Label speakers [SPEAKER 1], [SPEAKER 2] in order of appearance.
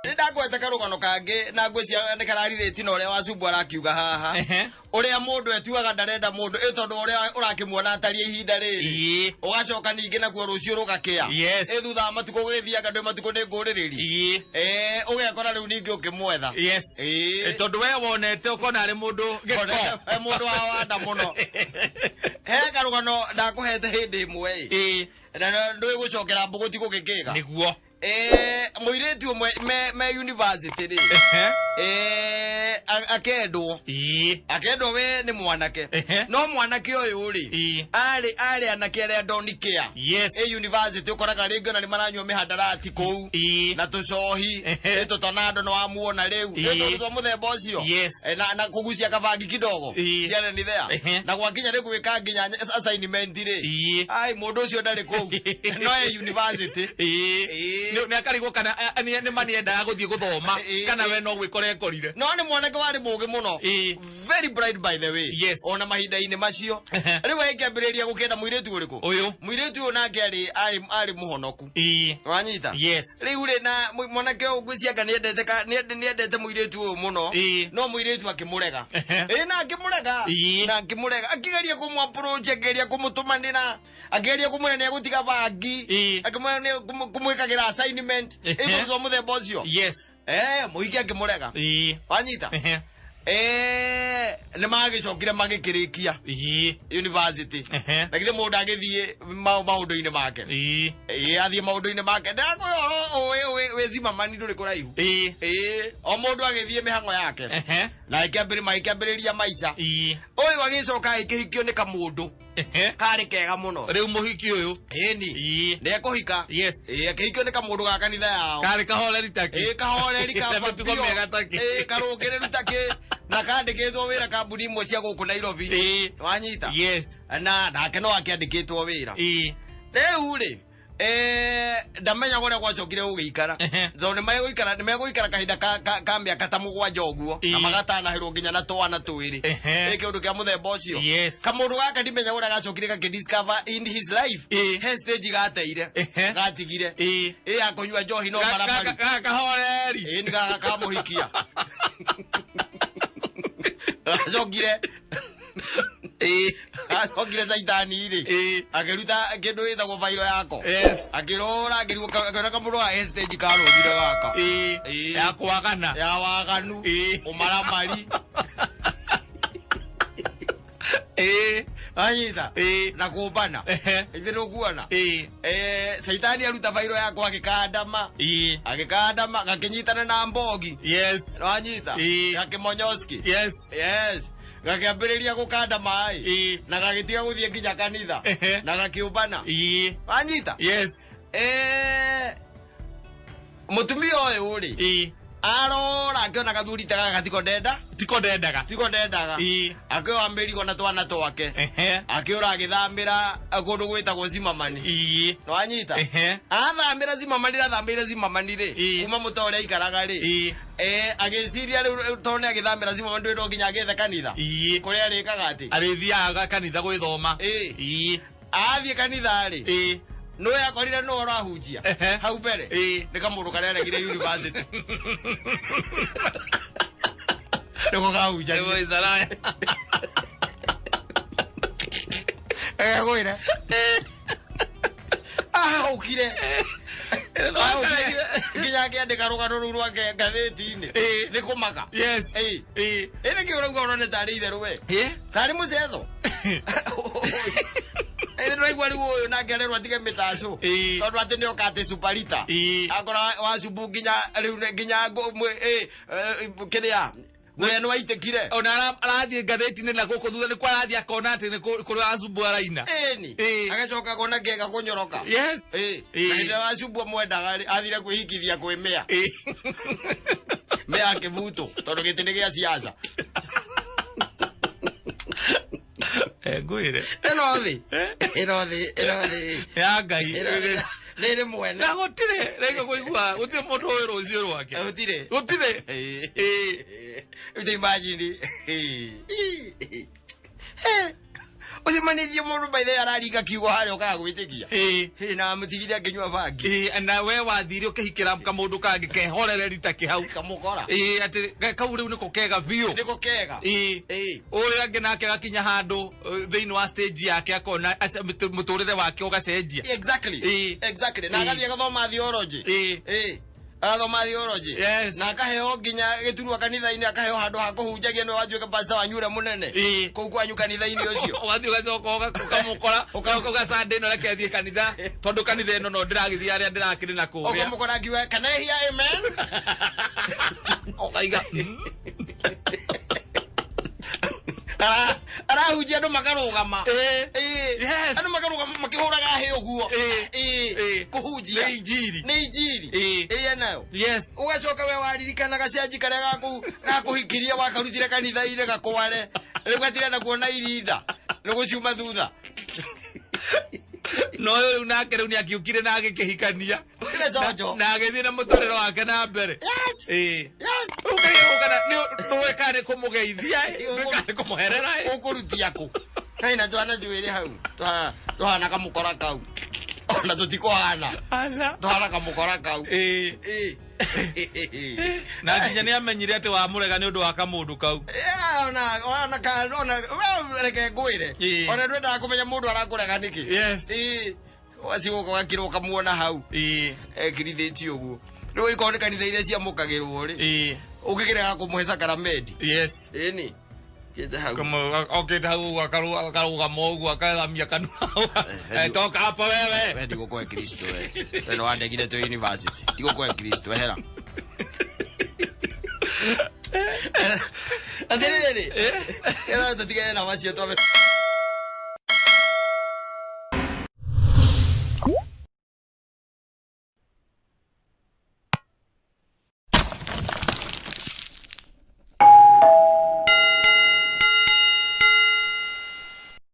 [SPEAKER 1] Nĩ ndagweta karũgano kangĩ na ngwĩcia nĩ kararirĩti na ũrĩa wacumbu arakiuga haha. Ũrĩa mũndũ etuaga ndarenda mũndũ ĩ tondũ ũrĩa ũrakĩmuona atariĩ ihinda rĩrĩ. Ũgacoka ningĩ nakuo rũciũ rũgakĩa. Ĩ thutha wa matukũ gũgĩthianga ndwĩ matukũ nĩ ngũrĩrĩri. Ũgekora rĩu ningĩ ũkĩmwetha.
[SPEAKER 2] Tondũ we wonete ũkona arĩ mũndũ gĩko.
[SPEAKER 1] He mũndũ wa wanda mũno. He karũgano ndakũhete hĩndĩ ĩmwe ĩ. Na ndũĩ gũcokera mbũgũ ti gũgĩkĩga.
[SPEAKER 2] Nĩguo.
[SPEAKER 1] Mũirĩtu ũmwe me university rĩ. Akendwo. Akendwo we nĩ mwanake. No mwanake ũyũ rĩ, arĩ anake arĩa ndonikia. Ĩ university ũkoraga rĩngĩ ona nĩ maranyua mĩhandarati kũu. Na tũcohi, ĩ tũtanando nĩ wamuona rĩu. Ĩ tũndũ twa mũthemba ũcio. Na kũgucia kabangi kidogo. Here and there. Na gwakinya nĩ gwĩka nginya assignment rĩ. Ai mũndũ ũcio ndarĩ kũu. No e university.
[SPEAKER 2] Nĩ akarigwo kana nĩ ma nĩendaga gũthiĩ gũthoma kana we no gwĩkora ekorire.
[SPEAKER 1] No nĩ mwanake warĩ mũgĩ mũno. Very bright by the way. Ona mahinda-inĩ macio. Rĩu agĩkĩambĩrĩria gũkĩenda mũirĩtu ũrĩkũ?
[SPEAKER 2] Ũyũ.
[SPEAKER 1] Mũirĩtu ũyũ nake arĩ mũhonoku. Wanyita?
[SPEAKER 2] Yes.
[SPEAKER 1] Rĩu rĩ na mwanake ũyũ ngwĩciria anga nĩendete ka-, nĩendete mũirĩtu ũyũ mũno. No mũirĩtu akĩmũrega. Na akĩmũrega. Na akĩmũrega. Akĩgeria kũmũ approach, akĩgeria kũmũtũmanĩra. Akĩgeria kũmwĩra nĩ egũtiga bangi. Akĩmwĩra nĩ kũmwĩkagĩra assignment. Ĩ tondũ mũthemba ũcio. Mũhiki akĩmũrega. Wanyita? Nĩ magĩcokire magĩkĩrĩkia university. Na githĩ mũndũ agĩthiĩ maũndũ-inĩ make. Athiĩ maũndũ-inĩ make. Ndakũhe ũhoro wĩ Zimmerman ndũrĩ kũraihu. O mũndũ agĩthiĩ mĩhang'o yake. Na magĩkĩambĩrĩria maica. Ũyũ agĩcoka agĩkĩhikio nĩ kamũndũ. Karĩ kega mũno.
[SPEAKER 2] Rĩu mũhiki ũyũ.
[SPEAKER 1] Ĩni. Nĩ ekũhika. Akĩhikio nĩ kamũndũ ga kanitha yao.
[SPEAKER 2] Karĩ kahoreri takĩ.
[SPEAKER 1] Kahoreri ka
[SPEAKER 2] Na mĩtugo
[SPEAKER 1] biũ.
[SPEAKER 2] mĩega takĩ.
[SPEAKER 1] Karũngĩrĩru takĩ. Na kandĩkĩtwo wĩra kambuni imwe cia gũkũ Nairobi. Wanyita? Na nake no akĩandĩkĩtwo wĩra. Rĩu rĩ, ndamenya ũrĩa gwacokire gũgĩikara. Tondũ nĩ megũikara kahinda ka mĩaka ta mũgwanja ũguo, na magatanahĩrwo nginya na twana twĩrĩ. Ĩ kĩũndũ kĩa mũthemba ũcio. Kamũndũ gaka ndimenya ũrĩa gacokire gakĩ-discover in his life. He stage gateire. Gatigire. Ĩ ya kũnyua njohi no maramari.
[SPEAKER 2] Gaka kahoreri.
[SPEAKER 1] Ĩ nĩ gaka kamũhikia. Gacokire. Acokire caitani rĩ. Akĩruta kĩndũ gĩtagwo bairo yako. Akĩrũra, akĩona kamũndũ ga stage karũgire gaka.
[SPEAKER 2] Ya kwagana.
[SPEAKER 1] Ya waganu. Ũmaramari. Anyita. Na kũmbana. Ithe ndũkuona. Caitani aruta bairo yako agĩkandama. Agĩkandama, gakĩnyitana na mbogi. Wanyita? Gakĩmonyoski. Yes. Gakĩambĩrĩria gũkanda maĩ. Na gagĩtiga gũthiĩ nginya kanitha. Na gakĩũmbana. Wanyita? Mũtumia ũyũ rĩ, arora akĩona gathuri ta gaka tiko ndenda.
[SPEAKER 2] Tiko ndendaga.
[SPEAKER 1] Tiko ndendaga. Akĩoya mĩrigo na twana twake. Akĩũra agĩthamĩra kũndũ gwĩtagwo Zimmerman. Nĩwanyita? Athamĩra Zimmerman, athamĩire Zimmerman rĩ, kuma mũta ũrĩa aikaraga rĩ. Agĩciria rĩu tondũ nĩ agĩthamĩra Zimmerman ndũĩ no nginya agĩethe kanitha. Kũrĩa arĩkaga atĩ?
[SPEAKER 2] Arĩthiaga kanitha gwĩthoma.
[SPEAKER 1] Athiĩ kanitha rĩ. Nũĩ akorire nũ ũrahunjia? Hau mbere. Nĩ kamũndũ karĩa aregire university. Nĩko kahunjagia.
[SPEAKER 2] Nĩguo Isaraya.
[SPEAKER 1] Egagwĩra. Ahũkire. Ahũkire. Nginya akĩandĩka rũgano rũu rwake ngathĩti-inĩ. Nĩ kũmaka. Ĩ nĩkĩ ũrauga ũrone tarĩ itherũ we? Tarĩ mũcetho. Ĩ nĩwaigua rĩu ũyũ nake arerwo atige mĩtacũ. Tondũ atĩ nĩoka atĩ suparita. Akora wa cubu nginya rĩu nginya kĩrĩa. Guoya nĩwaitĩkire.
[SPEAKER 2] Ona arathiĩ ngathĩti-inĩ na gũkũ thutha nĩkuo arathiĩ akona atĩ nĩ kũrĩ wacubu araina.
[SPEAKER 1] Ĩni. Agacoka akona kega kũnyoroka. Na hĩndĩ ĩrĩa wacubu amwendaga rĩ, athire kwĩhikithia kwĩ mĩa. Mĩa akĩbutwo tondũ gĩtĩ nĩ gĩa siasa.
[SPEAKER 2] Ngwĩre.
[SPEAKER 1] Ĩno thĩ. Ĩno thĩ, ĩno thĩ.
[SPEAKER 2] Ya Ngai.
[SPEAKER 1] Ĩno thĩ. Nĩ ĩrĩ mwene.
[SPEAKER 2] Na gũtirĩ, rĩngĩ kũigua, gũtirĩ mũndũ ũĩ rũciũ rwake.
[SPEAKER 1] Gũtirĩ.
[SPEAKER 2] Gũtirĩ.
[SPEAKER 1] Rĩu ta imagine. Ũcemanĩtie mũndũ by the way araringa kiugo harĩa ũkaga gwĩtĩkia.
[SPEAKER 2] Ĩĩ.
[SPEAKER 1] Hĩ, na mũtigire akĩnyua bangi.
[SPEAKER 2] Ĩĩ, na we wathire ũkĩhikĩra kamũndũ kangĩ kehorereri ta kĩhau.
[SPEAKER 1] Kamũkora.
[SPEAKER 2] Ĩĩ, atĩ kau rĩu nĩko kega biũ.
[SPEAKER 1] Nĩko kega.
[SPEAKER 2] Ĩĩ.
[SPEAKER 1] Ĩĩ.
[SPEAKER 2] Ũrĩa angĩ nake agakinya handũ thĩinĩ wa stage yake akona mũtũrĩre wake ũgacenjia.
[SPEAKER 1] Exactly.
[SPEAKER 2] Ĩĩ.
[SPEAKER 1] Exactly. Na
[SPEAKER 2] Ĩĩ.
[SPEAKER 1] agathiĩ agathoma theology.
[SPEAKER 2] Ĩĩ.
[SPEAKER 1] Ĩĩ. Agathoma theology.
[SPEAKER 2] Yes.
[SPEAKER 1] Na akaheo nginya gĩturwa kanitha-inĩ, akaheo handũ ha kũhunjagia, nĩwe watuĩka pastor wanyu ũrĩa mũnene.
[SPEAKER 2] Ĩĩ.
[SPEAKER 1] Kũu kwanyu kanitha-inĩ ũcio.
[SPEAKER 2] Ũgathiĩ ũgacoka ũkamũkora, ũgauga Sunday ĩno reke thiĩ kanitha, tondũ kanitha ĩno no ndĩragĩthiĩ harĩa ndĩrakĩrĩ na kũrĩa.
[SPEAKER 1] Ũkamũkora akiuga, "Can I hear amen?"
[SPEAKER 2] Ũkaiga,
[SPEAKER 1] Arahunjia andũ makarũgama.
[SPEAKER 2] Ĩĩ.
[SPEAKER 1] Ĩĩ.
[SPEAKER 2] Yes.
[SPEAKER 1] Andũ makarũgama makĩhũraga hĩ ũguo.
[SPEAKER 2] Ĩĩ.
[SPEAKER 1] Ĩĩ.
[SPEAKER 2] Ĩĩ.
[SPEAKER 1] Kũhunjia.
[SPEAKER 2] Nĩ injiri.
[SPEAKER 1] Nĩ injiri.
[SPEAKER 2] Ĩĩ.
[SPEAKER 1] Ĩrĩa nayo.
[SPEAKER 2] Yes.
[SPEAKER 1] Ũgacoka we waririkana gacenji karĩa gakũhikirie wakarutire kanitha-inĩ gakware. Rĩu gatirenda kuona irinda. Nĩ gũciuma thutha.
[SPEAKER 2] No ũyũ rĩu nake rĩu nĩakĩũkire na agĩkĩhikania.
[SPEAKER 1] Gĩcoco.
[SPEAKER 2] Na agĩthiĩ na mũtũrĩre wake na mbere.
[SPEAKER 1] Yes.
[SPEAKER 2] Ĩĩ.
[SPEAKER 1] Yes.
[SPEAKER 2] Rĩu kĩrĩa kana nĩũĩ kana nĩ kũmũgeithia ĩ, nĩũĩ kana nĩ kũmũherera ĩ.
[SPEAKER 1] Ũkũrutia kũ? Hena twana twĩrĩ hau. Tũhana kamũkora kau. Ona tũtikũhana.
[SPEAKER 2] Aca.
[SPEAKER 1] Tũhana kamũkora kau.
[SPEAKER 2] Ĩĩ.
[SPEAKER 1] Ĩĩ.
[SPEAKER 2] Na nginya nĩ amenyire atĩ wamũrega nĩ ũndũ wa kamũndũ kau.
[SPEAKER 1] Yeah, ona ona ka ona we reke ngwĩre.
[SPEAKER 2] Ĩĩ.
[SPEAKER 1] Ona ndwendaga kũmenya mũndũ arakũrega nĩkĩ.
[SPEAKER 2] Yes.
[SPEAKER 1] Ĩĩ. Ũgacoka ũgakira ũkamuona hau.
[SPEAKER 2] Ĩĩ.
[SPEAKER 1] Ekirithĩtie ũguo. Rĩu ikorwo nĩ kanitha iria ciamũkagĩrwo rĩ.
[SPEAKER 2] Ĩĩ.
[SPEAKER 1] Ũngĩkĩrega kũmũhe sakaramenti.
[SPEAKER 2] Yes.
[SPEAKER 1] Ĩni. Kĩte hau.
[SPEAKER 2] Okĩte hau ũguo akarũgama ũguo akathamia kanua. Toka hapa wewe.
[SPEAKER 1] We ndigũkũhe Kristo we. We nĩ wandegire twĩ university. Ndigũkũhe Kristo ehera. Atĩrĩrĩ. Ketha tũtigane na macio twambe.